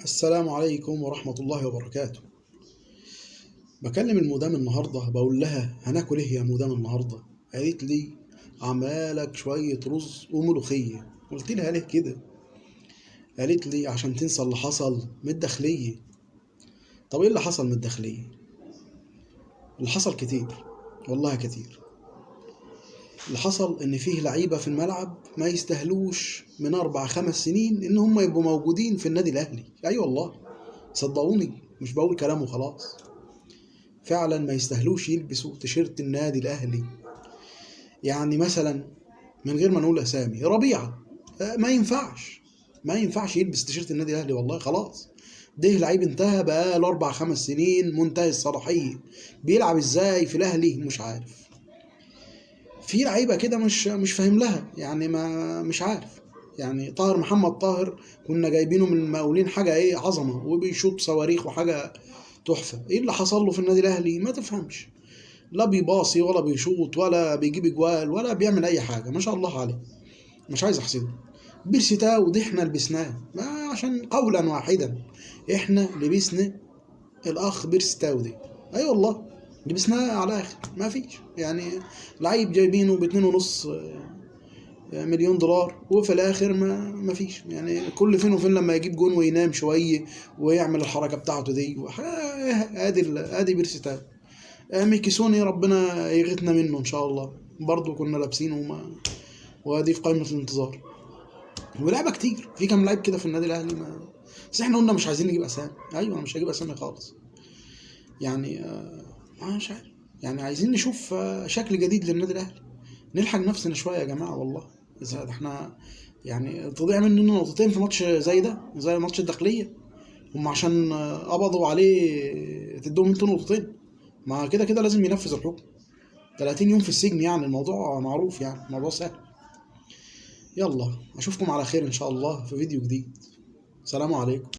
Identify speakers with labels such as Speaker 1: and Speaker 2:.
Speaker 1: السلام عليكم ورحمة الله وبركاته. بكلم المدام النهاردة، بقول لها هناكل ايه يا مدام النهاردة؟ قالت لي عمالك شوية رز وملوخية. قلت لها ليه كده؟ قالت لي عشان تنسى اللي حصل من الداخلية. طب ايه اللي حصل من الداخلية؟ اللي حصل كتير والله كتير. اللي حصل ان فيه لعيبة في الملعب ما يستاهلوش من 4-5 سنين ان هم يبقوا موجودين في النادي الاهلي. ايوه والله صدقوني، مش بقول كلام وخلاص، فعلا ما يستاهلوش يلبسوا تيشيرت النادي الاهلي. يعني مثلا من غير ما نقول اسامي، ربيعة ما ينفعش يلبس تيشيرت النادي الاهلي والله. خلاص ده لعيب انتهى بقاله 4-5 سنين، منتهي الصلاحية، بيلعب ازاي في الاهلي مش عارف. في لعيبة كده مش فاهم لها يعني، ما مش عارف. يعني طاهر محمد طاهر كنا جايبينه من المقاولين، حاجة ايه عظمه، وبيشوط صواريخ وحاجه تحفة. ايه اللي حصل له في النادي الاهلي ما تفهمش، لا بيباصي ولا بيشوط ولا بيجيب اجوال ولا بيعمل اي حاجة، ما شاء الله عليه، مش عايز احسده. بيرسي تاو دي احنا لبسناه عشان قولا واحدا، احنا لبسنا الاخ بيرسي تاو دي، اي أيوة والله لبسناه على الاخر، ما فيش يعني لعيب جايبينه ب2.5 مليون دولار وفي الاخر ما فيش يعني. كل فين وفين لما يجيب جون وينام شوية ويعمل الحركة بتاعته دي، ادي بيرسي تاو. ميكيسوني ربنا يغثنا منه ان شاء الله، برضه كنا لابسينه وادي في قائمة الانتظار. ولعبه كتير، في كام لعيب كده في النادي الاهلي ما... بس احنا قلنا مش عايزين نجيب اسامي. ايوه انا مش هجيب اسامي خالص يعني، مش عارف يعني، عايزين نشوف شكل جديد للنادي الاهلي، نلحق نفسنا شوية يا جماعة والله. اذا احنا يعني تضيع مننا نقطتين في ماتش زي ده، زي ماتش الداخلية، هم عشان قبضوا عليه تدوهم انتوا نقطتين، ما كده كده لازم ينفذ الحكم 30 يوم في السجن، يعني الموضوع معروف، يعني الموضوع سهل. يلا اشوفكم على خير ان شاء الله في فيديو جديد. سلام عليكم.